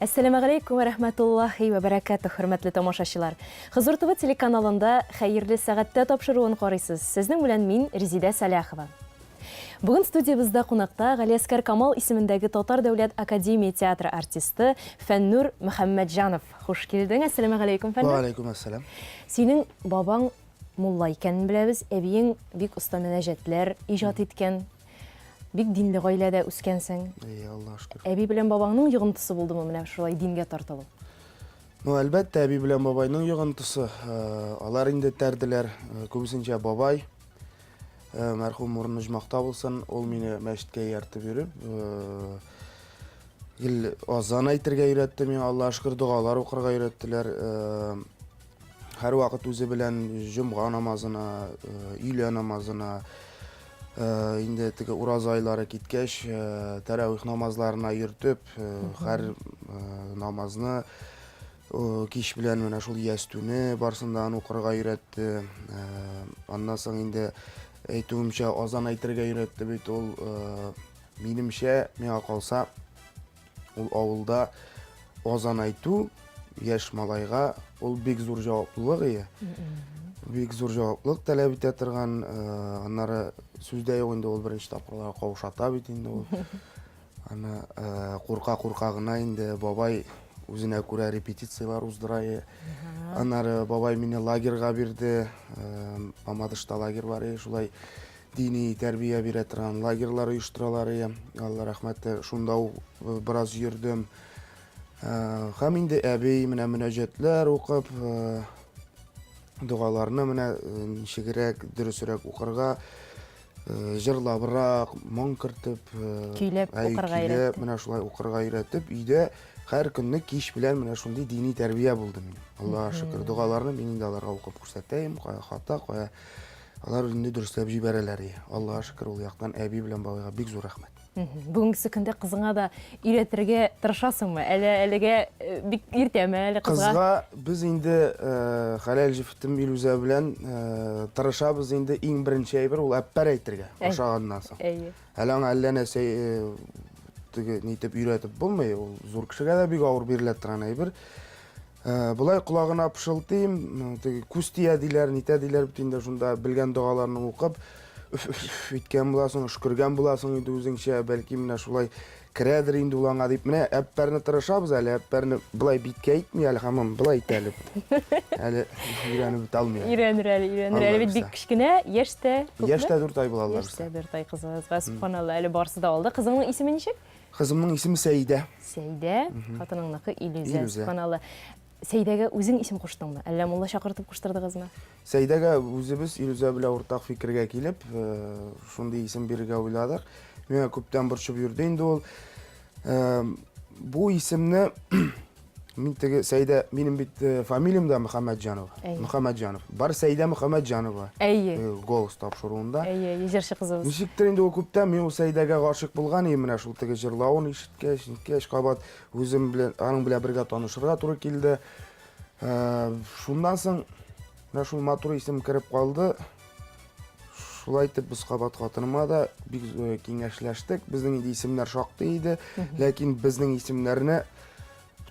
Әссәламәгаләйкүм вә рәхмәтуллаһи вә бәрәкәтүһ, хөрмәтле тамашачылар. Хозур ТВ телеканалында Хәерле сәгатьтә тапшыруын карыйсыз. Сезнең белән мин, Резидә Сәләхова. Бүген студиябездә кунакта Галиәскәр Камал исемендәге Татар дәүләт академия театры артисты Фәннүр Мөхәммәтҗанов. Хуш килдең. Әссәламәгаләйкүм, Фәннүр. Вә аләйкүм әссәлам. Синең бабаң мулла икәнен беләбез, әбиең бик оста мөнәҗәтләр иҗат иткән. Бик динле гаиләдә үскәнсең. Әйе, Аллаһ шөкер. Әби белән бабаңның йогынтысы булдымы менә шулай дингә тартылу? Ну, әлбәттә, әби белән бабайның йогынтысы. Э, алар инде тәрделәр. Э, күбесенчә бабай, э, мәрхүм урыны оҗмахта булсын, ул мине мәчеткә ияртеп йөреп, гел азан әйтергә өйрәтте миңа, Аллаһ шөкер, догалар укырга өйрәттеләр. Һәрвакыт үзе белән җомга намазына, өйлә намазына, инде теге ураза айлары киткәч, тәравих намазларына йөртеп, һәр намазны кич белән менә шул ястүне барсын да укырга өйрәтте. Аннан соң инде әйтүемчә азан әйтергә өйрәтте бит ул. Минемчә, миңа калса, Ул авылда азан әйтү яшь малайга ул бик зур җаваплылык ие. Бик зур җаваплылык таләп итә торган, э, аннары сүз дә юк инде ул беренче тапкырлар каушата бит инде ул. Аны э, курка-курка гына инде бабай үзенә күрә репетицияләр уздыра. Е. Аннары бабай мине лагерьга бирде. Э, Мамадышта лагерь бар, е, шулай Дини тәрбия бирә торган лагерьлар оештыралар ие. Алла рәхмәте, шунда ук э, бераз йөрдем. Э, һәм инде әби менә мөнәҗәтләр укып, э, догаларны менә ничегрәк, дөресрәк укырга, җырлабрак, моң кертеп, көйләп укырга өйрәтте. Менә шулай укырга өйрәтеп, өйдә һәр көнне кич белән менә шундый дини тәрбия булды минем. Аллага шөкер, догаларны мин инде аларга укып күрсәтәем, кая хата, кая Алар инде дөресләп җибәрәләр. Аллага шөкер, ул яктан әби белән бабайга бик зур рәхмәт. Бүгенгесе көндә кызыңа да өйрәтергә тырышасыңмы? Әле әлегә э, бик иртәме әле кызга? Кызга без инде э, хәләл җефетем Илүзә белән э, тырышабыз инде иң беренче әйбер ул әппәр әйтергә ашаганнан соң. Әйе. Әле аңа әллә нәрсә теге нитеп өйрәтеп булмый, ул зур кешегә дә бик авыр бирелә торган әйбер. Э, болай колагына пышылтыйм, теге күз тия диләр, нитә диләр бит инде шунда белгән догаларны укып, өф өф иткән буласың, өшкергән буласың инде үзеңчә, бәлки менә шулай керәдер инде ул аңа дип. Менә әппәрне тырышабыз әле, әппәрне болай биткә әйтми әле, һаман болай әйтә әле. Әле өйрәнеп бетә алмый. Өйрәнер әле, өйрәнер әле бит бик кечкенә, яшь тә күпме? Яшь тә 4 ай була Алла бирсә. Яшь тә 4 ай кызыгызга, субханалла, әле барысы да алды. Кызыңның исеме ничек? Кызымның исеме Сәйдә. Сәйдә, хатыныңныкы Илүзә, субханалла. Сәйдәгә үзең исем куштыңмы? Әллә мулла чакыртып куштырдыгызмы? Сәйдәгә үзебез Илүзә белән уртак фикергә килеп, э, шундый исем бирергә уйладык. Миңа күптән борчып йөрде инде ул. Э, бу исемне Мин теге Сәйдә, минем бит э, фамилиям да Мөхәммәтҗанова. Мөхәммәтҗанов. Бар Сәйдә Мөхәммәтҗанова. Әйе. Э, голос тапшыруында. Әйе, әйе, җырчы кызыбыз. Ничектер инде ул күптән мин ул Сәйдәгә гашыйк булган идем, менә шул теге җырлавын ишеткәч, ниткәч, кабат үзем белән аның белән бергә танышырга туры килде. Э, шуннан соң менә шул матур исем кереп калды. Шулай итеп без кабат хатыныма да бик киңәшләштек. Безнең инде исемнәр шактый иде, ләкин безнең исемнәрне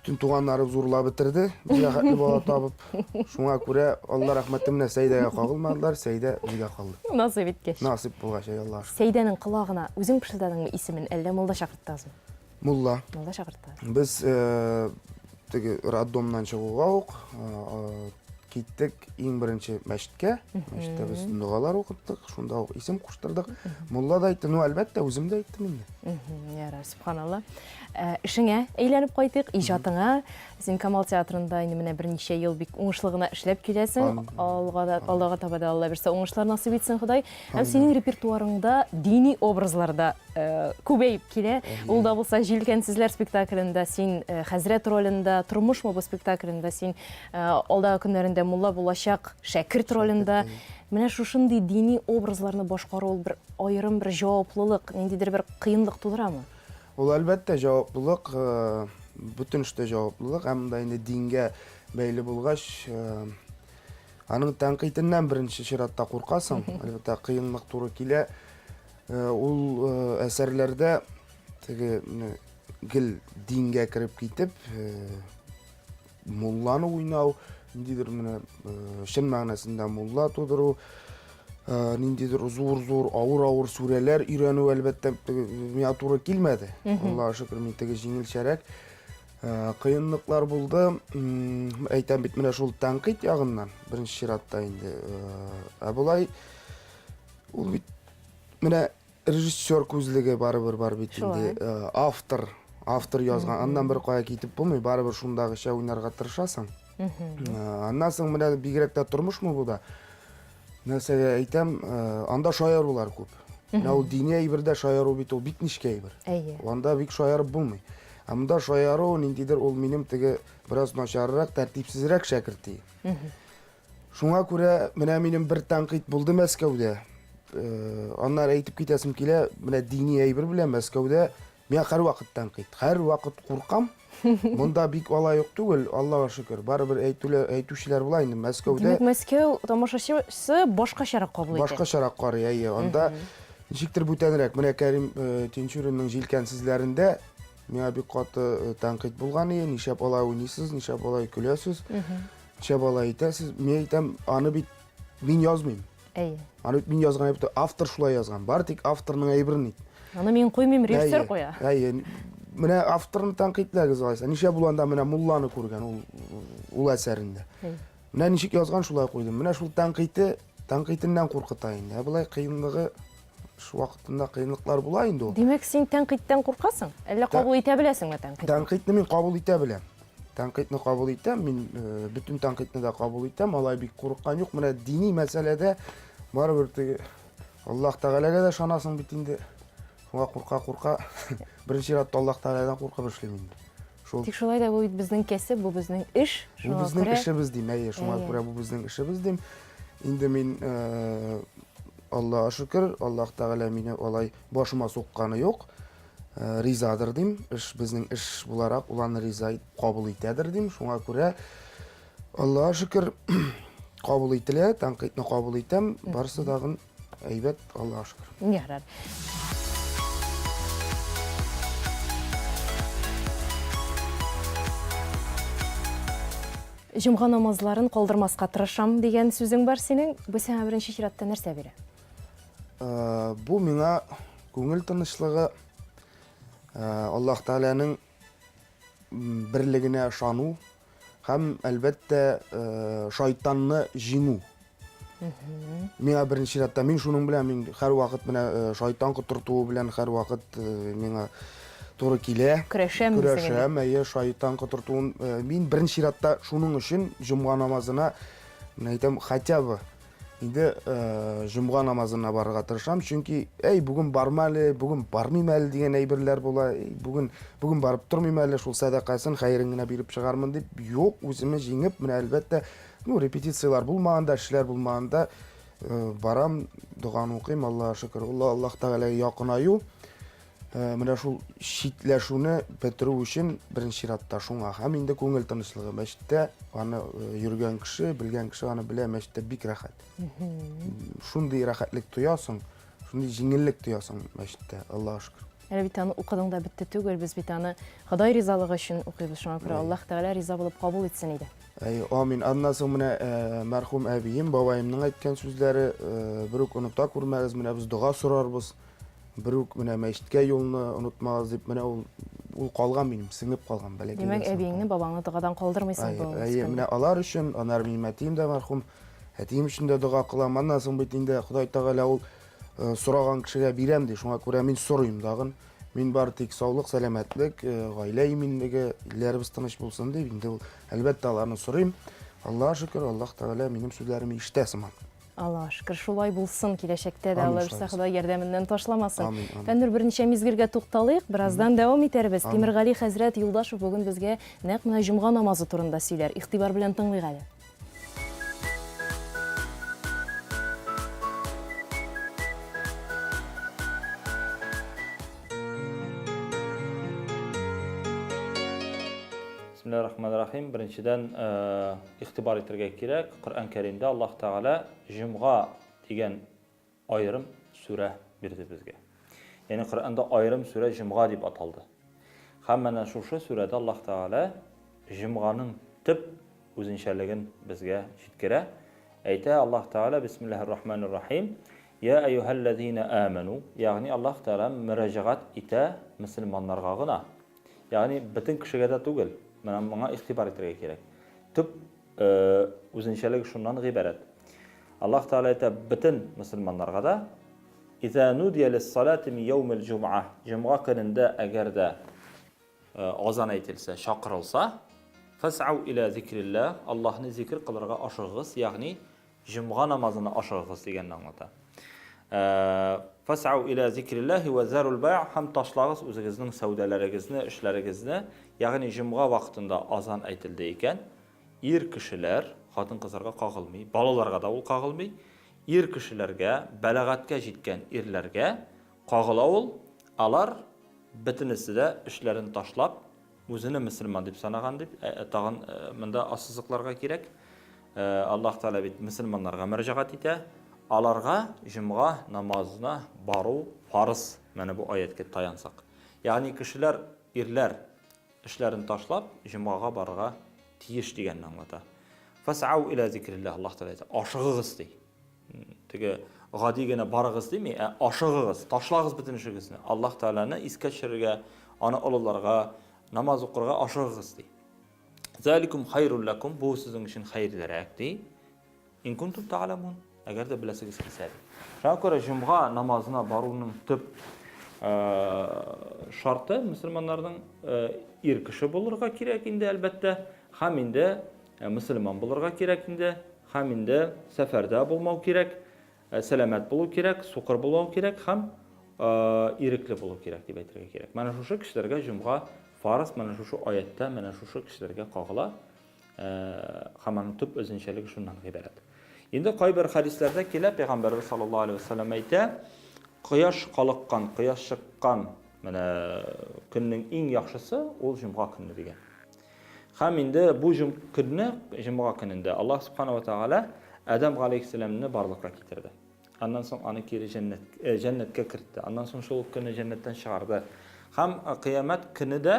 бөтен туганнарыбыз урлап бетерде. Безгә хәтле бала табып. Шуңа күрә Алла рәхмәте менә Сәйдәгә кагылмадылар, Сәйдә безгә калды. Насыйп иткәч. Насыйп булгач, әй Аллаһ. Сәйдәнең колагына үзең пышылдадыңмы исемен, әллә мулла чакырттыгызмы? Мулла. Мулла чакыртты. Без э, теге роддомнан чыгуга ук э, киттек иң беренче мәчеткә. Мәчеттә без догалар укыттык, шунда ук исем куштырдык. Мулла да әйтте, ну әлбәттә, үзем дә әйттем инде. Ярар, субханалла. Э, эшеңә әйләнеп кайтыйк, иҗатыңа. Син Камал театрында инде менә берничә ел бик уңышлы гына эшләп киләсең. Алга да, аллага таба да Алла бирсә уңышлар насыйп итсен Ходай. Һәм синең репертуарыңда дини образлар да э, күбәеп килә. Ул да булса Җилкәнсезләр спектаклендә син э, хәзрәт ролендә, Тормышмы бу спектаклендә син э, алдагы көннәрендә мулла булачак шәкерт ролендә. Менә шушындый дини образларны башкару ул бер аерым бер җаваплылык, ниндидер бер кыенлык тудырамы? Ул әлбәттә җаваплылык, бөтен эштә җаваплылык, һәм дә инде дингә бәйле булгач, аның тәнкыйтеннән беренче чиратта куркасың, әлбәттә кыенлык туры килә. Ул әсәрләрдә теге гел дингә кереп китеп, мулланы уйнау, ниндидер менә чын мәгънәсендә мулла тудыру, ниндидер зур-зур, авыр-авыр сүрәләр өйрәнү, әлбәттә, миңа туры килмәде. Аллаһ шөкер, мин теге җиңелчәрәк кыенлыклар булды. Әйтәм бит, менә шул тәнкыйть ягыннан, беренче чиратта инде. Ә болай ул бит менә режиссер күзлеге барыбер бар бит инде. Автор, автор язган. Аннан бер кая китеп булмый, барыбер шундагыча уйнарга тырышасың. Аннан соң менә бигрәк тә тормышмы бу да? Нәрсәгә әйтәм, анда шаярулар күп. Менә ул дини әйбердә шаяру бит ул бик нечкә әйбер. Әйе. Анда бик шаярып булмый. Ә монда шаяру ниндидер ул минем теге бераз начаррак, тәртипсезрәк шәкерти. Шуңа күрә менә минем бер тәнкыйть булды Мәскәүдә. Аннары әйтеп китәсем килә, менә дини әйбер белән Мәскәүдә миңа һәрвакыт тәнкыйть, һәрвакыт куркам. Монда бик алай ук түгел, Аллага шөкер. Барыбер әйтүләр, әйтүчеләр була инде Мәскәүдә. Димәк, Мәскәү тамашачысы башкачарак кабул итә. Башкачарак карый, әйе. Анда ничектер бүтәнрәк. Менә Кәрим Тинчуринның Җилкәнсезләрендә миңа бик каты тәнкыйть булган иде. Нишләп алай уйныйсыз, нишләп алай көләсез, нишләп алай итәсез? Мин әйтәм, аны бит мин язмыйм. Әйе. Аны бит мин язган әйбер, автор шулай язган. Бары тик авторның әйберен ит. Аны мин куймыйм, режиссер куя. Әйе. Менә авторны тәнкыйтьләгез алайса. Ничә бул анда менә мулланы күргән ул ул әсәрендә. Менә ничек язган шулай куйдым. Менә шул тәнкыйте, тәнкыйтеннән куркыта инде. Ә болай кыенлыгы эш вакытында кыенлыклар була инде ул. Димәк, син тәнкыйтьтән куркасың? Әллә кабул итә беләсеңме тәнкыйтьне? Тәнкыйтьне мин кабул итә беләм. Тәнкыйтьне кабул итәм, мин э, бөтен тәнкыйтьне дә кабул итәм, алай бик курыккан юк. Менә дини мәсьәләдә барыбер теге Аллаһ Тәгаләгә дә ышанасың бит инде. Шуңа курка-курка, беренче чиратта Аллаһ Тәгаләдән куркып эшлим инде. Шул. Тик шулай да бу бит безнең кәсеп, бу безнең эш. Бу безнең эшебез дим, әйе, шуңа күрә бу безнең эшебез дим. Инде мин э, Аллаһка шөкер, Аллаһ Тәгалә мине алай башыма сукканы юк. Э, ризадыр дим. Эш безнең эш буларак ул аны риза кабул итәдер дим. Шуңа күрә Аллаһка шөкер кабул ителә, тәнкыйтьне кабул итәм. Барысы тагын әйбәт, Аллаһка шөкер. Ярар. Җомга намазларын калдырмаска тырышам дигән сүзең бар синең. Бу сиңа беренче чиратта нәрсә бирә? Э, бу миңа күңел тынычлыгы, э, Аллаһ Тәгаләнең берлегенә ышану һәм, әлбәттә, э, шайтанны җиңү. Миңа беренче чиратта мин шуның белән мин һәрвакыт менә э, шайтан котыртуы белән һәрвакыт э, миңа туры килә. Көрәшәм Көрәшәм, әйе, шайтан котыртуын мин беренче чиратта шуның өчен җомга намазына менә әйтәм, хотя бы инде җомга намазына барырга тырышам, чөнки әй бүген барма әле, бүген бармыйм әле дигән әйберләр була. Бүген бүген барып тормыйм әле, шул сәдакасын, хәерен генә биреп чыгармын дип, юк, үземне җиңеп, менә әлбәттә, Ну, репетицияләр булмаганда, эшләр булмаганда э, барам, доганы укыйм, Аллаһка шөкер. Алла Аллаһ Тәгаләгә якынаю. Э, менә шул читләшүне бетерү өчен беренче чиратта шуңа һәм инде күңел тынычлыгы. Мәчеттә аны э, йөргән кеше, белгән кеше аны белә, мәчеттә бик рәхәт. Шундый рәхәтлек тоясың, шундый җиңеллек тоясың мәчеттә, Аллаһка шөкер. Әле бит аны укыдың да бетте түгел, без бит аны Ходай ризалыгы өчен укыйбыз. Шуңа күрә Аллаһ Тәгалә риза булып кабул итсен иде. Әйе, амин. Аннан соң менә э, мәрхүм әбием, бабаемның әйткән сүзләре, э, берүк оныта күрмәгез, менә без дога сорарбыз, берүк менә мәчеткә юлны онытмагыз дип, менә ул ул калган минем, сеңеп калган бәләкәйдән. Димәк, әбиеңне, бабаңны догадан калдырмыйсың бу. Әйе, менә алар өчен, аннары минем әтием дә мәрхүм, әтием өчен дә дога кылам. Аннан соң бит инде Ходай Тәгалә ул э, сораган кешегә бирәм ди, шуңа күрә мин сорыйм тагын. Мин бары тик саулык, сәламәтлек, э, гаилә иминлеге, илләребез тыныч булсын дип, инде ул, әлбәттә, аларны сорыйм. Аллаһ шөкер, Аллаһ Тәгалә минем сүзләремне ишетә сыман. Аллаһ шөкер, шулай булсын киләчәктә дә, Алла бирсә, Ходай ярдәменнән ташламасын. Амин, амин. Фәннур, берничә мизгелгә тукталыйк, бераздан дәвам итәрбез. Тимергали хәзрәт Юлдашев бүген безгә нәкъ менә җомга намазы турында сөйләр. Игътибар белән тыңлыйк әле. Бисмиллахир-рахманир-рахим. Беренчедән, э, игътибар итәргә кирәк, Коръән Кәримдә Аллаһ Тәгалә җомга дигән аерым сүрә бирде безгә. Ягъни Коръәндә аерым сүрә җомга дип аталды. Һәм менә шушы сүрәдә Аллаһ Тәгалә җомганың төп үзенчәлеген безгә җиткерә. Әйтә Аллаһ Тәгалә, Бисмиллаһир Рахманир Рахим, Я әйюһәлләзина аману, ягъни Аллаһ Тәгалә мөрәҗәгать итә мөселманнарга гына. Ягъни бөтен кешегә дә түгел. Менә моңа игътибар итәргә кирәк. Төп үзенчәлеге шуннан гыйбарәт. Аллаһ Тәгалә әйтә бөтен мөселманнарга да, Иза нудия лис-салати мин яумил җумъа, җомга көнендә әгәр дә азан әйтелсә, чакырылса, фәсау иля зикрилләһ, Аллаһны зикер кылырга ашыгыгыз, ягъни җомга намазына ашыгыгыз дигәнне аңлата. Фәсау иля зикрилләһи вә зарул бай' һәм ташлагыз үзегезнең сәүдәләрегезне, эшләрегезне, ягъни җомга вакытында азан әйтелде икән, ир кешеләр хатын-кызларга кагылмый, балаларга да ул кагылмый, Ир кешеләргә, бәлагатькә җиткән ирләргә кагыла ул, алар бөтенесе дә эшләрен ташлап, үзене мөселман дип санаган дип, тагын монда ассызыкларга кирәк. Аллаһ Тәгалә бит мөселманнарга мөрәҗәгать итә. Аларга җомга намазына бару фарыз, менә бу аятькә таянсак. Ягъни кешеләр, ирләр эшләрен ташлап, җомгага барырга тиеш дигәнне аңлата. Фасау иля зикрилләһ, Аллаһ Тәгалә әйтә, ашыгыгыз ди. Теге гади генә барыгыз дими, ә ашыгыгыз, ташлагыз бөтен эшегезне. Аллаһ Тәгаләне искә төшерергә, аны олыларга, намаз укырга ашыгыгыз ди. Заликум хайрул лакум, бу сезнең өчен хәерлерәк ди. Ин кунтум та'ламун, әгәр дә беләсегез килсә ди. Шуңа күрә җомга намазына баруның төп шарты мөселманнарның ир кеше булырга кирәк инде, әлбәттә, һәм инде мөселман булырга кирәк инде, һәм инде сәфәрдә булмау кирәк, сәламәт булу кирәк, сукыр булмау кирәк һәм ирекле булу кирәк дип әйтергә кирәк. Менә шушы кешеләргә җомга фарыз, менә шушы аятта менә шушы кешеләргә кагыла. Һәм аның төп үзенчәлеге шуннан гыйбарәт. Инде кайбер хәдисләрдә килә, Пәйгамбәрбез саллаллаһу алейһи вәсәлләм әйтә, кояш калыккан, кояш чыккан менә көннең иң яхшысы ул җомга көне дигән. Һәм инде бу җом көнне, җомга көнендә Аллаһ субхана ва тааля Адәм галәйһиссәламне барлыкка китерде. Аннан соң аны кире җәннәт, җәннәткә кертте. Аннан соң шул ук көнне җәннәттән чыгарды. Һәм кыямәт көне дә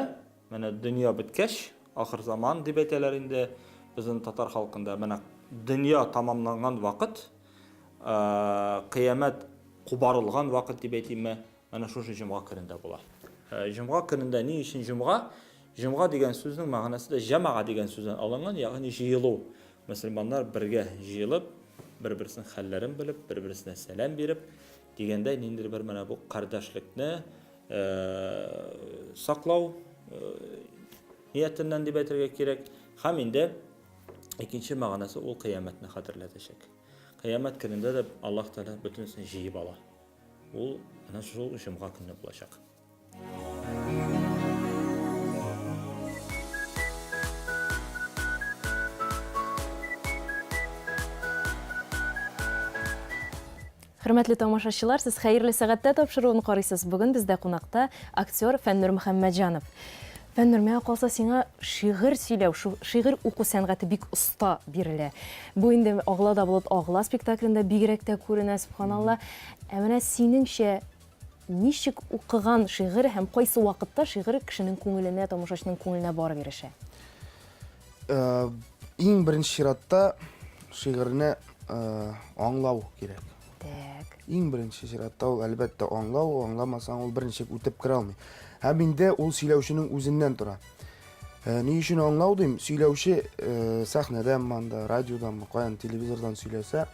Менә дөнья беткәч, ахырзаман дип әйтәләр инде безнең татар халкында. Менә дөнья тамамланган вакыт, кыямәт кубарылган вакыт дип әйтимме, менә шушы җомга көнендә була. Җомга көнендә ни өчен җомга? Җомга дигән сүзнең мәгънәсе дә җәмага дигән сүздән алынган, ягъни җыелу. Мөселманнар бергә җыелып, бер-берсенең хәлләрен белеп, бер-берсенә сәлам биреп, дигәндәй, ниндидер бер менә бу кардәшлекне, саклау ниятеннән дип әйтергә кирәк. Һәм инде икенче мәгънәсе ул кыямәтне хәтерләтәчәк. Кыямәт көнендә дә Аллаһ Тәгалә бөтенесен җыеп ала. Ул менә шул җомга көнне булачак. Хөрмәтле тамашачылар, сез Хәерле сәгатьтә тапшыруын карыйсыз. Бүген бездә кунакта актер Фәннур Мөхәммәтҗанов. Фәннур, миңа калса, сиңа шигырь сөйләү, шигырь уку сәнгате бик оста бирелә. Бу инде Агыла да болыт агыла спектаклендә бигрәк тә күренә, сөбханалла. Ә менә синеңчә, ничек укыган шигырь һәм кайсы вакытта шигырь кешенең күңеленә, тамашачының күңеленә барып ирешә? Э, иң беренче чиратта шигырьне э, аңлау кирәк. Так. Иң беренче чиратта ул әлбәттә аңлау, аңламасаң ул берничек үтеп керә алмый. Һәм инде ул сөйләүченең үзеннән тора. Э, ни өчен аңлау дим? Сөйләүче э, сәхнәдән анда, радиоданмы, каян телевизордан сөйләсә,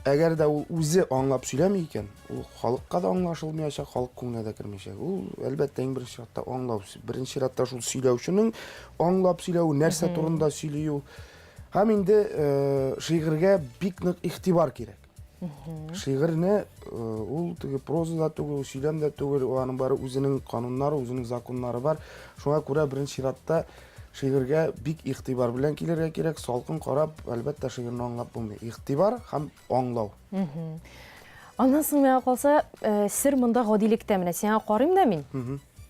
Әгәр дә ул үзе аңлап сөйләми икән, ул халыкка да аңлашылмаячак, халык күңеленә дә кермәячәк. Ул, әлбәттә, иң беренче чиратта аңлау. Беренче чиратта шул сөйләүченең аңлап сөйләве, нәрсә турында сөйли ул. Һәм инде э, шигырьгә бик нык игътибар кирәк. Шигырьне э, ул теге проза да түгел, сөйләм дә түгел, ул аның бары үзенең кануннары, үзенең законнары бар. Шуңа күрә беренче чиратта Шигырьгә бик игътибар белән килергә кирәк, салкын карап, әлбәттә, шигырьне аңлап булмый. Игътибар һәм аңлау. Аннан соң миңа калса, э, сер монда гадилектә. Менә сиңа карыйм да мин.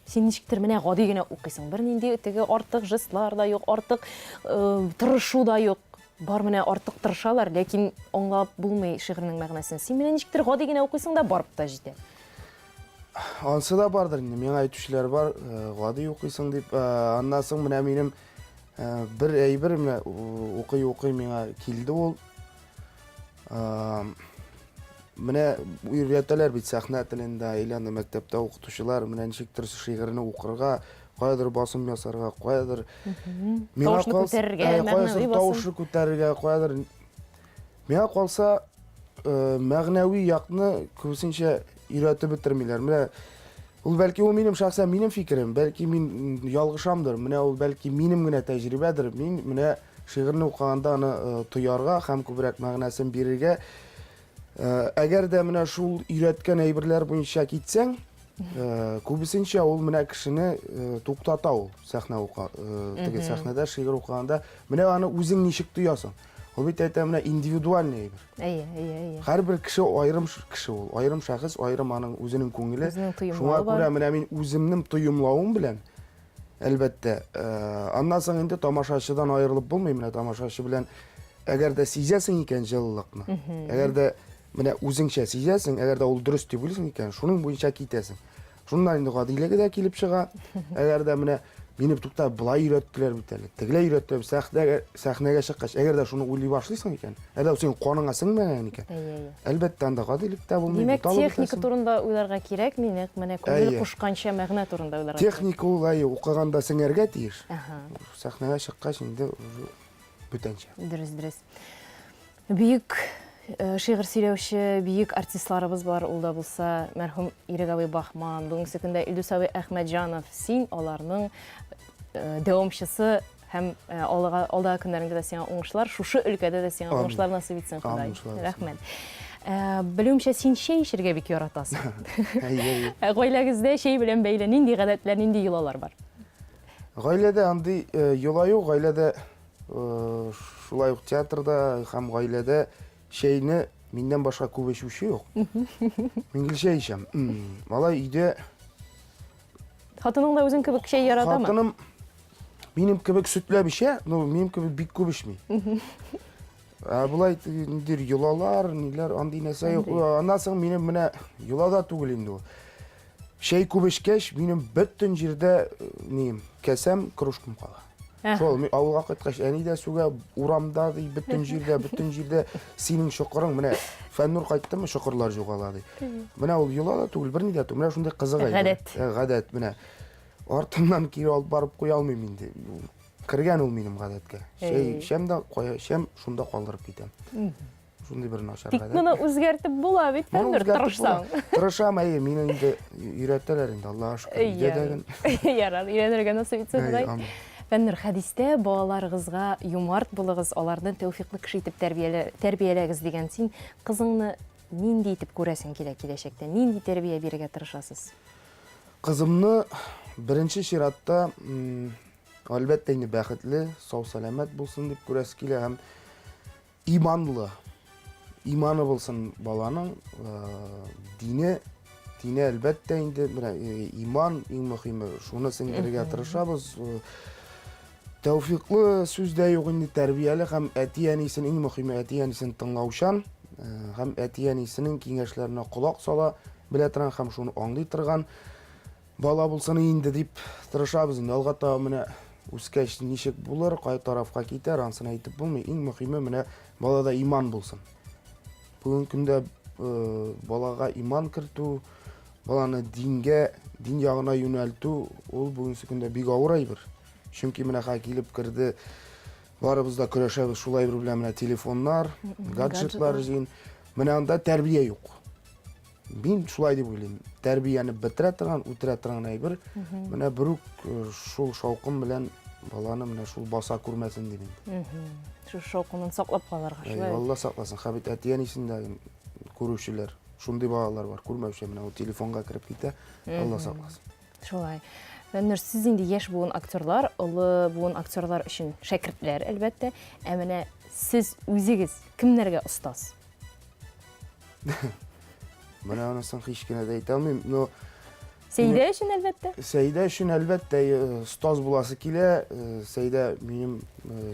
Син ничектер менә гади генә укыйсың. Бернинди теге артык жестлар да юк, артык э, тырышу да юк. Бар менә артык тырышалар, ләкин аңлап булмый шигырьнең мәгънәсен. Син менә ничектер гади генә укыйсың да барып та җитә. Ансы да бардыр инде, миңа әйтүчеләр бар, гади укыйсың дип. Аннан соң менә минем бер әйбер менә укый-укый миңа килде ул. Менә өйрәтәләр бит сәхнә телендә, әйләнде мәктәптә укытучылар, менә ничектер шигырьне укырга, каядыр басым ясарга, каядыр тавышны күтәрергә, мәгънәви басым. Тавышны күтәрергә, каядыр Миңа калса, э, мәгънәви якны күбесенчә өйрәтеп бетермиләр. Менә ул бәлки ул минем шәхсән минем фикерем, бәлки мин ялгышамдыр. Менә ул бәлки минем генә тәҗрибәдер. Мин менә шигырьне укыганда аны э, тоярга һәм күбрәк мәгънәсен бирергә э, әгәр дә менә шул өйрәткән әйберләр буенча китсәң, күбесенчә ул менә кешене туктата ул сәхнә ука, теге сәхнәдә шигырь укыганда менә аны үзең ничек тоясың. Ул бит әйтә менә индивидуальный әйбер. Әйе, әйе, әйе. Һәрбер кеше аерым кеше ул, аерым шәхес, аерым аның үзенең күңеле. Үзенең тоемлавы Шуңа күрә менә мин үземнең тоемлавым белән әлбәттә, э, аннан соң инде тамашачыдан аерылып булмый, менә тамашачы белән әгәр дә сизәсең икән җылылыкны, әгәр дә менә үзеңчә сизәсең, әгәр дә ул дөрес дип уйлыйсың икән, шуның буенча китәсең. Шуннан инде гадилеге дә килеп чыга. Әгәр дә менә мине тукта былай өйрәттеләр бит әле. Тегеләй өйрәттеләр. Сәхнәгә, сәхнәгә чыккач, әгәр дә шуны уйлый башлыйсың икән, әгәр дә синең каныңа сеңмәгән икән, әлбәттә, анда гадилек тә булмый. Димәк, техника турында уйларга кирәкми, нәкъ менә күңел кушканча мәгънә турында уйларга кирәк. Техника ул, әйе, укыганда сеңәргә тиеш. Сәхнәгә чыккач инде уже бүтәнчә. Дөрес, дөрес. Бөек э, шигырь сөйләүче бөек артистларыбыз бар, ул да булса мәрхүм Ирек абый Бахман, бүгенге көндә Илдус абый Әхмәтҗанов. Син аларның э, дәвамчысы һәм э, алга алдагы көннәреңдә дә сиңа уңышлар, шушы өлкәдә дә сиңа уңышлар насыйп итсен Ходай. Рәхмәт. Белүемчә, син чәй эчәргә бик яратасың. Гаиләгездә чәй белән бәйле нинди гадәтләр, нинди йолалар бар? Гаиләдә андый йола юк, гаиләдә Шулай ук театрда һәм гаиләдә чәйне миннән башка күп эчүче юк. Мин гел чәй эчәм. Малай өйдә Хатының да үзең кебек чәй яратамы? Хатыным минем кебек сөтләп эчә, но минем кебек бик күп эчми. Ә болай ниндидер йолалар, ниләр, андый нәрсә юк. Аннан соң минем менә йола да түгел инде ул. Чәй күп эчкәч, минем бөтен җирдә э, нием, кәсәм, кружкам кала. Шул, мин авылга кайткач, әни дә сүгә, урамда ди, бөтен җирдә, бөтен җирдә синең чокырың, менә Фәннур кайттымы, чокырлар югала ди. Менә ул йола да түгел, берни дә түгел. Менә шундый кызык әйбер. Гадәт. Э, гадәт, менә. Артыннан кире алып барып куя алмыйм инде. Кергән ул минем гадәткә. Чәй эчәм дә, кая эчәм, шунда калдырып китәм. Шундый бер начар Тик моны үзгәртеп була бит, Фәннур, тырышсаң. Тырышам, әйе, мине инде өйрәтәләр инде, Аллага шөкер. Өйдә дә гел. Ярар, өйрәнергә насыйп итсен Ходай. Фәннур, хәдистә балаларыгызга юмарт булыгыз, аларны тәүфиклы кеше итеп тәрбияләгез дигән. Син кызыңны нинди итеп күрәсең килә киләчәктә? Нинди тәрбия бирергә тырышасыз? Кызымны беренче чиратта, әлбәттә инде бәхетле, сау-сәламәт булсын дип күрәсе килә һәм Иманлы. Иманы булсын баланың, дине, дине әлбәттә инде, менә иман иң мөһиме, шуны сеңдерергә тырышабыз. Тәүфиклы сүз дә юк инде, тәрбияле һәм әти-әнисен, иң мөһиме әти-әнисен тыңлаучан һәм әти-әнисенең киңәшләренә колак сала белә торган һәм шуны аңлый торган Бала булсын инде дип тырышабыз инде. Алга таба менә үскәч ничек булыр, кай тарафка китәр, ансын әйтеп булмый. Иң мөһиме менә балада иман булсын. Бүгенге көндә э, балага иман кертү, баланы дингә, дин ягына юнәлтү, ул бүгенге көндә бик авыр әйбер. Чөнки менә хәзер килеп керде, барыбыз да көрәшәбез шул әйбер белән менә телефоннар, гаджетлар җыен. Менә анда тәрбия юк. Мин шулай дип уйлыйм. Тәрбияне бетерә торган, үтерә торган әйбер. Менә берүк э, шул шаукым белән баланы менә шул баса күрмәсен дип инде. Шул шаукымнан саклап калырга шулай. Алла сакласын. Һәм бит әти-әнисен дә күрүчеләр, шундый балалар бар, күрмәүче менә ул телефонга кереп китә. Алла сакласын. Шулай. Фәннур, сез инде яшь буын актерлар, олы буын актерлар өчен шәкертләр, әлбәттә. Ә менә сез үзегез кемнәргә остаз? Менә анысын һич кенә дә әйтә алмыйм, но Сәйдә өчен әлбәттә. Сәйдә өчен әлбәттә э, остаз буласы килә. Э, Сәйдә минем э,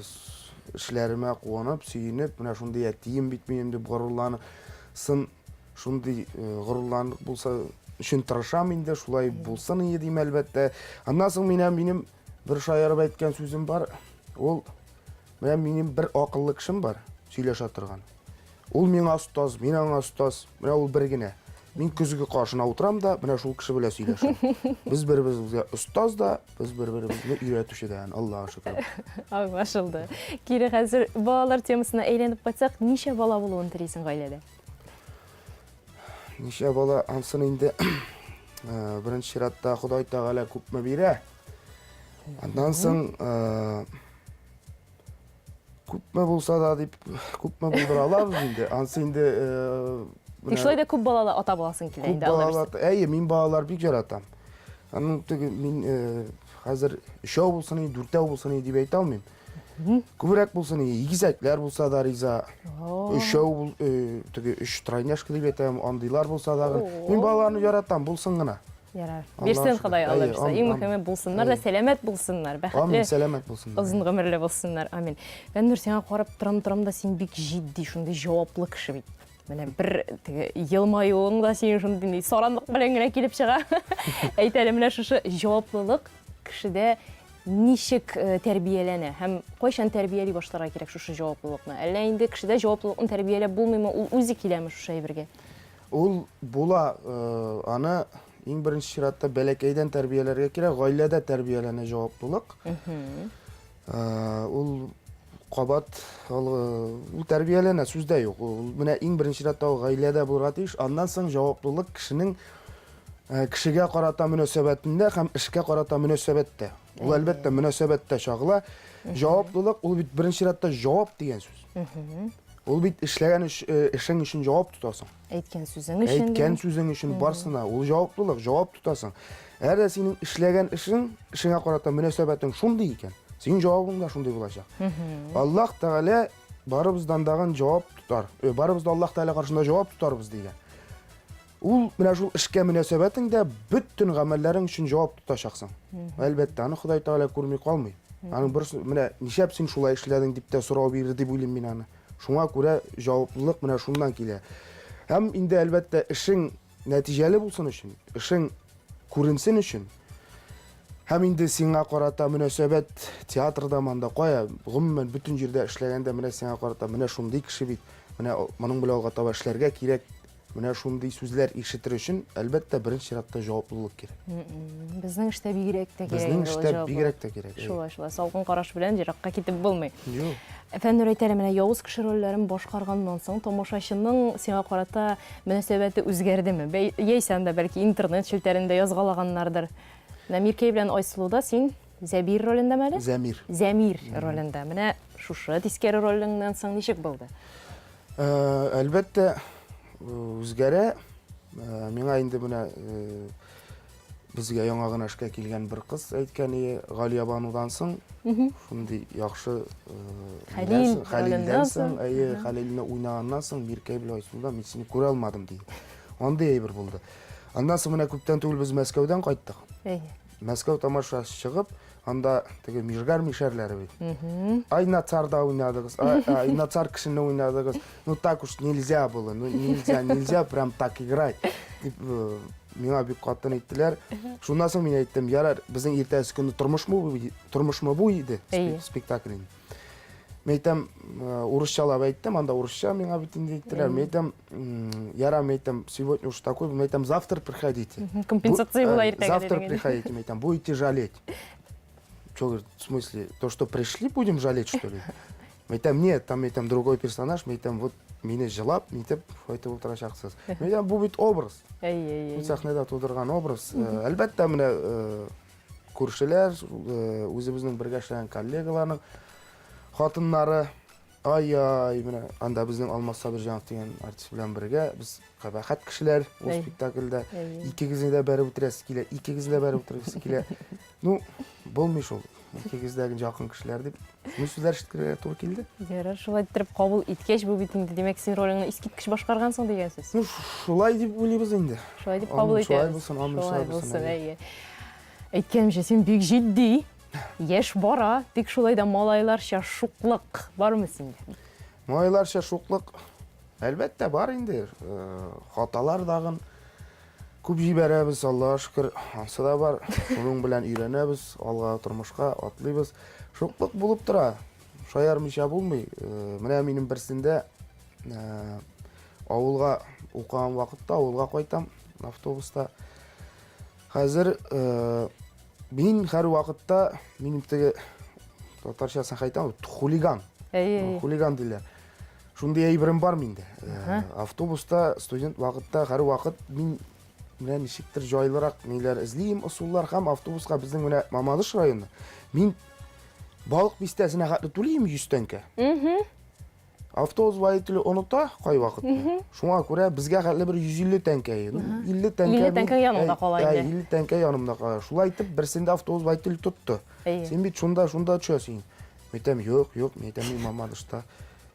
эшләремә куанып, сөенеп, менә шундый әтием бит минем дип горурлансын, шундый горурланып булса өчен тырышам инде, шулай булсын иде дим, әлбәттә. Аннан соң менә минем бер шаярып әйткән сүзем бар. Ул менә минем бер акыллы кешем бар, сөйләшә торган. Ул миңа остаз, мин аңа остаз. Менә ул бер генә. Мин көзге каршына утырам да, менә шул кеше белән сөйләшәм. Без бер-беребезгә остаз да, без бер-беребезне өйрәтүче дә, Аллага шөкер. Аңлашылды. Кире хәзер балалар темасына әйләнеп кайтсак, ничә бала булуын телисең гаиләдә? Ничә бала, ансын инде э, беренче чиратта Ходай Тәгалә күпме бирә. Аннан соң э, күпме булса да дип, күпме булдыра алабыз инде. Ансы инде э, Тик шулай да күп балалы ата буласың килә инде. Күп балалы, әйе, мин балалар бик яратам. Аның теге мин хәзер өчәү булсын, дүртәү булсын дип әйтә алмыйм. Күбрәк булсын, игезәкләр булса да риза. Өчәү э, теге өч тройняшка дип әйтәм, андыйлар булса да. Мин балаларны яратам, булсын гына. Ярар. Бирсен Ходай Алла бирсен. Иң мөһиме булсыннар да сәламәт булсыннар, бәхетле. Амин, сәламәт булсыннар. Озын гомерле булсыннар. Амин. Фәннур, сиңа карап торам торам да син бик җитди, шундый җаваплы кеше бит. Менә бер теге елмаюың да синең шундый саранлык белән генә килеп чыга. Әйт әле, менә шушы җаваплылык кешедә ничек э, тәрбияләнә һәм кайчан тәрбияли башларга кирәк шушы җаваплылыкны? Әллә инде кешедә җаваплылыкны тәрбияләп булмыймы, ул үзе киләме шушы әйбергә? Ул була, э, аны иң беренче чиратта бәләкәйдән тәрбияләргә кирәк, гаиләдә тәрбияләнә җаваплылык. Э, ул кабат ул, ул тәрбияләнә, сүз дә юк. Ул менә иң беренче чиратта ул гаиләдә булырга тиеш. Аннан соң җаваплылык кешенең э, кешегә карата мөнәсәбәтендә һәм эшкә карата мөнәсәбәттә. Ул әлбәттә мөнәсәбәттә чагыла. Җаваплылык ул бит беренче чиратта җавап дигән сүз. Ул бит эшләгән эш, э, эшең өчен җавап тотасың. Әйткән сүзең өчен. Әйткән сүзең өчен барсына ул җаваплылык, җавап тотасың. Әгәр дә синең эшләгән эшең, эшеңә карата мөнәсәбәтең шундый икән, синең җавабың да шундый булачак. Аллаһ Тәгалә барыбыздан дагын җавап тотар. Э, барыбыз да Аллаһ Тәгалә каршында җавап тотарбыз дигән. Ул менә шул эшкә мөнәсәбәтең дә бөтен гамәлләрең өчен җавап тотачаксың. Әлбәттә, аны Ходай Тәгалә күрми калмый. Аның бер менә нишләп син шулай эшләдең дип тә сорау бирер дип уйлыйм мин аны. Шуңа күрә җаваплылык менә шуннан килә. Һәм инде әлбәттә эшең нәтиҗәле булсын өчен, эшең күренсен өчен һәм инде сиңа карата мөнәсәбәт театрда монда кая, гомумән бөтен җирдә эшләгәндә менә сиңа карата менә шундый кеше бит, менә моның белән алга таба эшләргә кирәк. Менә шундый сүзләр ишетер өчен, әлбәттә, беренче чиратта җаваплылык кирәк. Безнең эштә бигрәк тә кирәк. Безнең эштә бигрәк тә кирәк. Шулай, шулай. Салкын караш белән еракка китеп булмый. Юк. Фәннур әйтә әле, менә явыз кеше рольләрен башкарганнан соң тамашачының сиңа карата мөнәсәбәте үзгәрдеме? Яисә анда бәлки интернет челтәрендә язгалаганнардыр. Менә Миркәй белән Айсылуда син Зәбир ролендәме әле? Зәмир. Зәмир ролендә. Менә шушы тискәре ролеңнән соң ничек булды? Э, әлбәттә, үзгәрә. Э, миңа инде менә э, безгә яңа гына эшкә килгән бер кыз әйткән ие, Галия Банудан соң шундый яхшы Хәлил Хәлилдән соң, әйе, Хәлилне уйнаганнан соң Миркәй белән Айсылуда мин сине күрә алмадым диде. Андый әйбер булды. Аннан соң менә күптән түгел без Мәскәүдән кайттык. Әйе. Мәскәү тамашасы чыгып, анда теге мижгар мишәрләре бит. Ай, на царда уйнадыгыз, ай, на царь кешене уйнадыгыз. Ну так уж нельзя было, ну нельзя, нельзя прям так играть. Дип, э, миңа бик каты әйттеләр. Шуннан соң мин әйттем, ярар, безнең иртәсе көнне тормышмы бу, тормышмы бу иде спектакль. Мин әйтәм, э, урысчалап әйттем, анда урысча миңа бит инде әйттеләр. Мин әйтәм, ярар, мин әйтәм, сегодня уж такой, мин әйтәм, завтра приходите. Компенсация була э, иртәгә. Завтра приходите, мин әйтәм, будете жалеть. Что, говорит, в смысле, то, что пришли, будем жалеть, что ли? Мин әйтәм, нет, там, әйтәм, другой персонаж, мин әйтәм, вот мине җылап, нитеп, әйтеп утырачаксыз. Мин әйтәм, бу бит образ. Әй, әй, Сәхнәдә тудырган образ. Э, әлбәттә, менә Күршеләр, үзебезнең бергә эшләгән коллегаларның хатыннары, ай-яй, менә анда безнең Алмаз Сабирҗанов дигән артист белән бергә без кабахәт кешеләр ул спектакльдә. Икегезне дә бәреп үтерәсе килә, икегезне дә бәреп үтерәсе килә. Ну, булмый шул. Икегез дә якын кешеләр дип. Шундый сүзләр ишетергә туры килде. Ярар, шулай иттереп кабул иткәч, бу бит инде, димәк, син ролеңне искиткеч башкаргансың дигән сүз. Ну, шулай дип уйлыйбыз инде. Шулай дип кабул итәбез. Шулай булсын, амин, шулай булсын, әйе. Әйткәнемчә, син бик җитди, яшь бара, тик шулай да малайларча шуклык бармы синдә? Малайларча шуклык, әлбәттә, бар инде. Э, хаталар дагын. Күп җибәрәбез, Аллага шөкер, ансы да бар. Шуның белән өйрәнәбез, алга тормышка атлыйбыз. Шуклык булып тора. Шаярмыйча булмый. Э, менә минем берсендә э, авылга укыган вакытта авылга кайтам автобуста. Хәзер э, мин һәр вакытта минем теге татарчасын әйтәм, хулиган. Әйе. Хулиган диләр. Шундый әйберем бар миндә. Э, автобуста студент вакытта һәрвакыт мин менә ничектер җайлырак ниләр эзлим, ысуллар һәм автобуска безнең менә Мамадыш районы. Мин Балык бистәсенә хәтле түлим 100 тәңкә. Автобус водителе оныта кайвакыт. Шуңа күрә безгә хәтле бер 150 тәңкә. 50 тәңкә. 50 тәңкә янымда кала инде. 50 тәңкә янымда кала. Шулай итеп берсендә автобус водителе тотты. Син бит шунда, шунда төшәсең. Мин әйтәм, юк, юк, мин әйтәм, мин Мамадышта.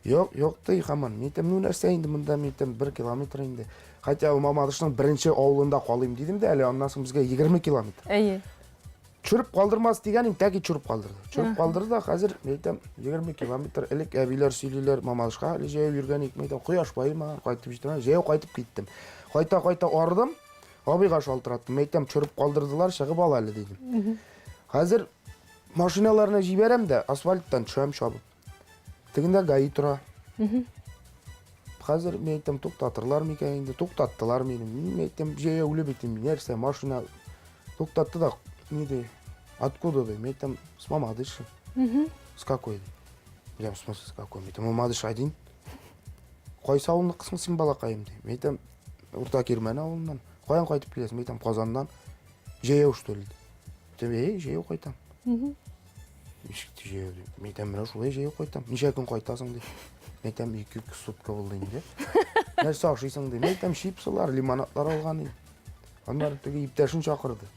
Юк, юк, ди һаман. Мин әйтәм, ну нәрсә инде монда, мин әйтәм, бер километр инде. Хотя бы Мамадышның беренче авылында калыйм дидем дә, әле аннан соң безгә 20 километр. Әйе. Төшереп калдырмас дигән идем, тәки төшереп калдырды. Төшереп калдырды да, хәзер, мин әйтәм, 20 километр элек әбиләр сөйлиләр, Мамадышка әле җәяү йөргән идек, мин әйтәм, кояш баемаган, кайтып җитәм, җәяү кайтып киттем. Кайта-кайта ардым, абыйга шалтыраттым, мин әйтәм, төшереп калдырдылар, чыгып ал әле дидем. Хәзер Машиналарны җибәрәм дә, асфальттан төшәм чабып. Тегендә ГАИ тора. Хәзер мин әйтәм, туктатырлар микән инде? Туктаттылар мине. Мин әйтәм, җәяүле бит инде, нәрсә, машина туктатты да, ни ди? Откуда ди? Мин әйтәм, с Мамадыша. С какой? Я в смысле, с какой? Мин әйтәм, Мамадыш один. Кайсы авылныкысың син, балакаем, ди. Мин әйтәм, Урта Кирмән авылыннан. Каян кайтып киләсең? Мин әйтәм, Казаннан. Җәяү, что ли? Әйтәм, әй, җәяү кайтам. Ничек җәяү ди. Мин әйтәм, менә шулай җәяү кайтам. Ничә көн кайтасың ди. Мин әйтәм, ике сутка булды инде. Нәрсә ашыйсың ди. Мин әйтәм, чипсылар, лимонадлар алган идем. Аннары теге иптәшен чакырды.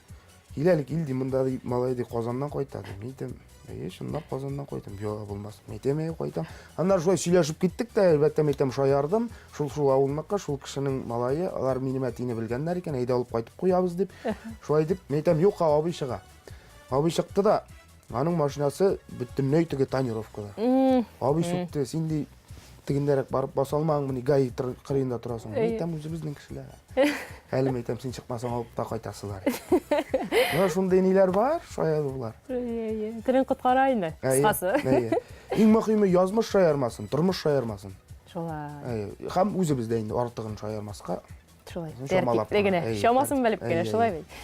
Кил әле, кил ди, монда ди, малай ди, Казаннан кайта ди. Мин әйтәм, әйе, чынлап Казаннан кайтам. Юк, булмас. Мин әйтәм, әйе, кайтам. Аннары шулай сөйләшеп киттек тә, әлбәттә, мин әйтәм, шаярдым. Шул-шул авылныкы, шул кешенең малае, алар минем әтине белгәннәр икән, әйдә алып кайтып куябыз дип. Шулай дип, мин әйтәм, юк, абый чыга. Абый чыкты да, аның машинасы бөтенләй теге тонировкада. Абый сүкте, син ди тегендәрәк барып баса алмадыңмыни, ГАИ кырыенда торасың. Мин әйтәм, үзебезнең кешеләр. Әле мин әйтәм, син чыкмасаң алып та кайтасылар. Менә шундый ниләр бар, шаярулар. Әйе, телең коткара инде, кыскасы. Иң мөһиме язмыш шаярмасын, тормыш шаярмасын. Шулай. Әйе, һәм үзебез дә инде артыгын шаярмаска. Шулай. Тәртипле генә, чамасын белеп кенә, шулай бит.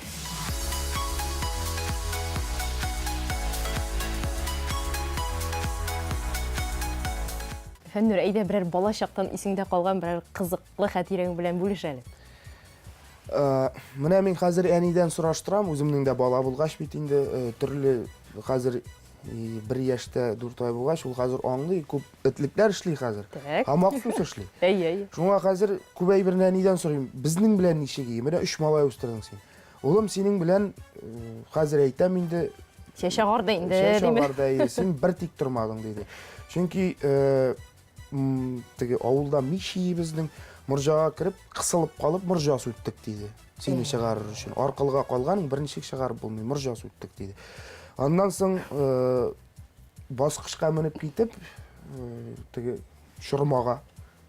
Фәннүр, әйдә берәр бала чактан исеңдә калган берәр кызыклы хатирәң белән бүлеш әле. Э, менә мин хәзер әнидән сораштырам, үземнең дә бала булгач бит инде э, төрле хәзер бер яшьтә дүрт ай булгач, ул хәзер аңлый, күп этлекләр эшли хәзер. Так. Һәм махсус эшли. Әйе, әйе. Шуңа хәзер күп әйберне әнидән сорыйм. Безнең белән ничек ие? Менә өч малай үстердең син. Улым, синең белән э, хәзер әйтәм инде. Чәч агарды инде, Чәч агарды, әйе. Син бер тик тормадың, диде. Чөнки э, теге авылда мич ие безнең морҗага кереп, кысылып калып, морҗа сүттек, диде. Сине чыгарыр өчен. Аркылыга калганың берничек чыгарып булмый, морҗа сүттек, диде. Аннан соң э, баскычка менеп китеп, э, теге чормага,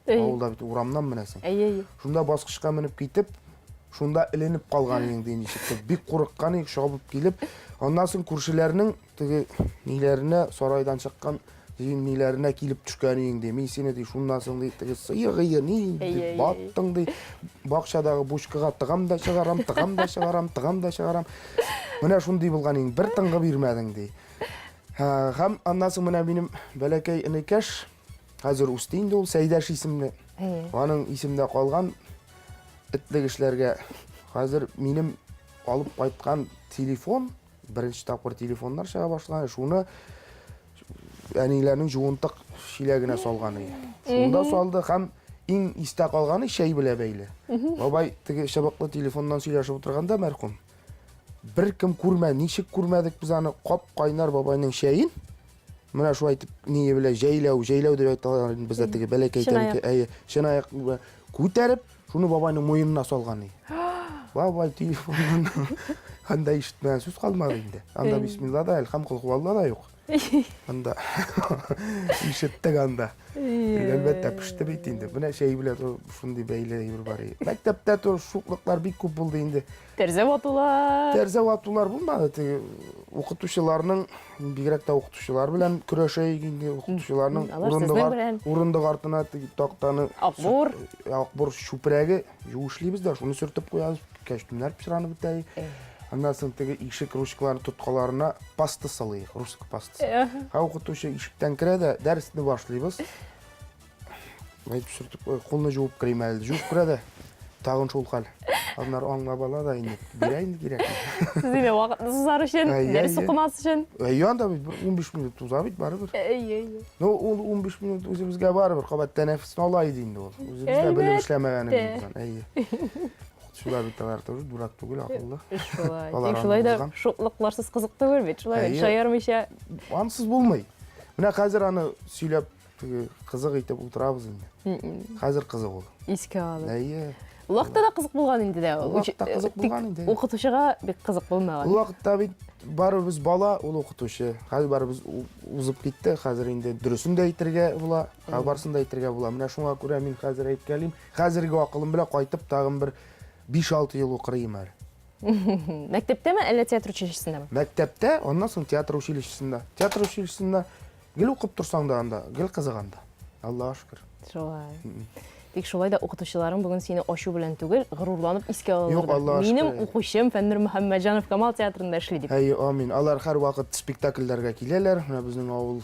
авылда бит урамнан менәсең. Әйе, әйе. Шунда баскычка менеп китеп, шунда эленеп калган инде ничектер. Бик курыккан идек, чабып килеп. Аннан соң күршеләрнең Теге ниләренә, сарайдан чыккан җыен ниләренә килеп төшкән инде. Мин сине ди, шуннан соң ди, теге сыегые ни ди, баттың ди. Бакчадагы бучкага тыгам да чыгарам, тыгам да чыгарам, тыгам да чыгарам. Менә шундый булган инде, бер тынгы бирмәдең ди. Һәм аннан соң менә минем бәләкәй энекәш, хәзер үсте инде ул, Сәйдәш исемле. Аның исемдә калган этлек эшләргә хәзер минем алып кайткан телефон Беренче тапкыр телефоннар чыга башлаган, шуны әниләрнең жуынтык чиләгенә салган иде. Шунда салды һәм иң истә калганы чәй белән бәйле. Бабай теге чыбыклы телефоннан сөйләшеп утырганда мәрхүм беркем күрмә, ничек күрмәдек без аны кап-кайнар бабайның чәен. Менә шулай итеп ние белән җәйләү, җәйләү дип әйтәләр инде бездә теге бәләкәй тәлинкә, әйе, чынаяк күтәреп, шуны бабайның муенына салган иде. Бабай телефоннан анда ишетмәгән сүз калмады инде. Анда бисмилла да, әлхәм кол да юк. Анда ишеттек анда. Әлбәттә, пеште бит инде. Менә чәй белән шундый бәйле әйбер бар. Мәктәптә тоже шуклыклар бик күп булды инде. Тәрзә ватулар. Тәрзә ватулар булмады. Теге укытучыларның, бигрәк тә укытучылар белән көрәшәйек инде. Укытучыларның урындык, урындык артына теге тактаны акбур, акбур чүпрәге юешлибез дә, шуны сөртеп куябыз. Кәчтүмнәр пычранып бетә. Аннан соң теге ишек ручкаларын тоткаларына паста салыйк, русский пастасы. Ә укытучы ишектән керә дә, дәресне башлыйбыз. Әйтеп сөртеп, кулны жуып керим әле. Жуып керә дә, тагын шул хәл. Аннары аңлап ала да инде, бирә инде кирәк. Сез инде вакытны сузар өчен, дәрес укымас өчен. Әйе, анда бит бер 15 минут уза бит барыбер. Әйе, әйе. Ну, ул 15 минут үзебезгә барыбер кабат тәнәфесне ала иде инде ул. Үзебез дә белеп эшләмәгәнебез. Әйе. Укытучылар бит алар тоже дурак түгел, акыллы. Шулай. Тик шулай да шуклыкларсыз кызык түгел бит. Шулай бит, шаярмыйча. Ансыз булмый. Менә хәзер аны сөйләп теге кызык итеп утырабыз инде. Хәзер кызык ул. Искә алып. Әйе. Ул вакытта да кызык булган инде дә. Ул вакытта кызык булган инде. Укытучыга бик кызык булмаган. Ул вакытта бит барыбыз бала, ул укытучы. Хәзер барыбыз узып китте. Хәзер инде дөресен дә әйтергә була, барысын да әйтергә була. Менә шуңа күрә мин хәзер әйткәлим, Хәзерге акылым белән кайтып тагын бер 5-6 ел укырыйм әле. Мәктәптәме, әллә театр училищесындамы? Мәктәптә, аннан соң театр училищесында. Театр училищесында гел укып торсаң да анда, гел кызык анда. Аллага шөкер. Шулай. Тик шулай да укытучыларың бүген сине ачу белән түгел, горурланып искә алалар. Юк, Аллага шөкер. Минем укучым Фәннур Мөхәммәтҗанов Камал театрында эшли дип. Әйе, амин. Алар һәрвакыт спектакльләргә киләләр. Менә безнең авыл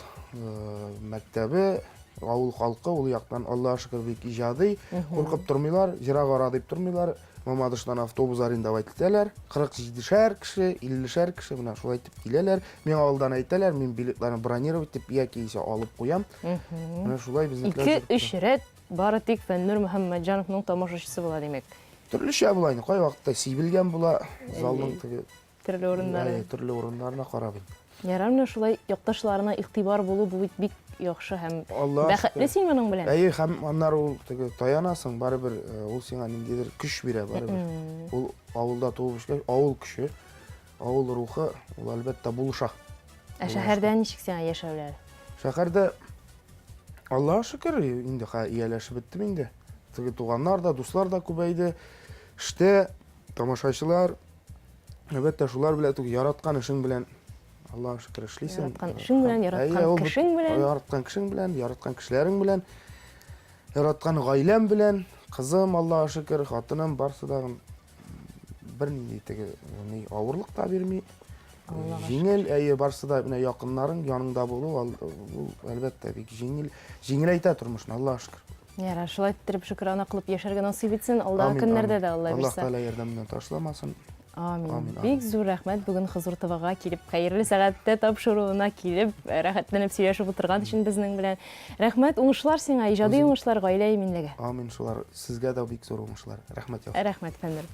мәктәбе Авыл халкы ул яктан, Аллага шөкер, бик иҗади. Куркып тормыйлар, ерак ара дип тормыйлар. Мамадыштан автобус арендовать итәләр. 47-шәр кеше, 50-шәр кеше менә шулай итеп киләләр. Миңа алдан әйтәләр, мин билетларны бронировать итеп яки исә алып куям. Менә шулай безнекеләр. Ике-өч рәт бары тик Фәннур Мөхәммәтҗановның тамашачысы була, димәк. Төрлечә була инде. Кайвакытта сибелгән була залның теге Төрле урыннары. Әйе, төрле урыннарына карап инде. Ярар, менә шулай якташларына игътибар булу бу бит бик яхшы һәм Аллаһ бәхетле син моның белән. Әйе, һәм аннары ул теге таянасың, барыбер э, ул сиңа ниндидер көч бирә барыбер. Ул авылда туып үскәч, авыл көче, авыл рухы, ул әлбәттә булыша. Ә шәһәрдә ничек сиңа яшәүләр? Шәһәрдә Аллаһ шөкер, инде ха ияләшеп беттем инде. Теге туганнар да, дуслар да күбәйде. Эштә тамашачылар, Әлбәттә, шулар белән түгел, яраткан эшең белән Аллаһ шөкер эшлисең. Яраткан эшең белән, яраткан кешең белән. Яраткан кешең белән, яраткан кешеләрең белән, яраткан гаиләм белән, кызым, Аллаһ шөкер, хатыным, барсы да бернинди теге ни авырлык та бирми. Җиңел, әйе, барсы да менә якыннарың яныңда булу, ул әлбәттә бик җиңел, җиңеләйтә тормышны, Аллаһ шөкер. Ярар, шулай иттереп шөкрана кылып яшәргә насыйп итсен, алдагы көннәрдә дә Алла бирсә. Аллаһ Тәгалә ярдәменнән ташламасын. Амин. Амин. Бик зур рәхмәт бүген Хозур ТВга килеп, хәерле сәгатьтә тапшыруына килеп, рәхәтләнеп сөйләшеп утырган өчен безнең белән. Рәхмәт, уңышлар сиңа, иҗади уңышлар, гаилә иминлеге. Амин, шулар. Сезгә дә бик зур уңышлар. Рәхмәт яусын. Рәхмәт, Фәннур.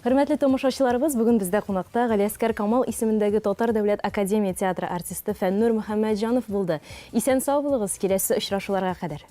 Хөрмәтле тамашачыларыбыз, бүген бездә кунакта Галиәскәр Камал исемендәге Татар дәүләт академия театры артисты Фәннур Мөхәммәтҗанов булды. Исән-сау булыгыз, киләсе очрашуларга кадәр.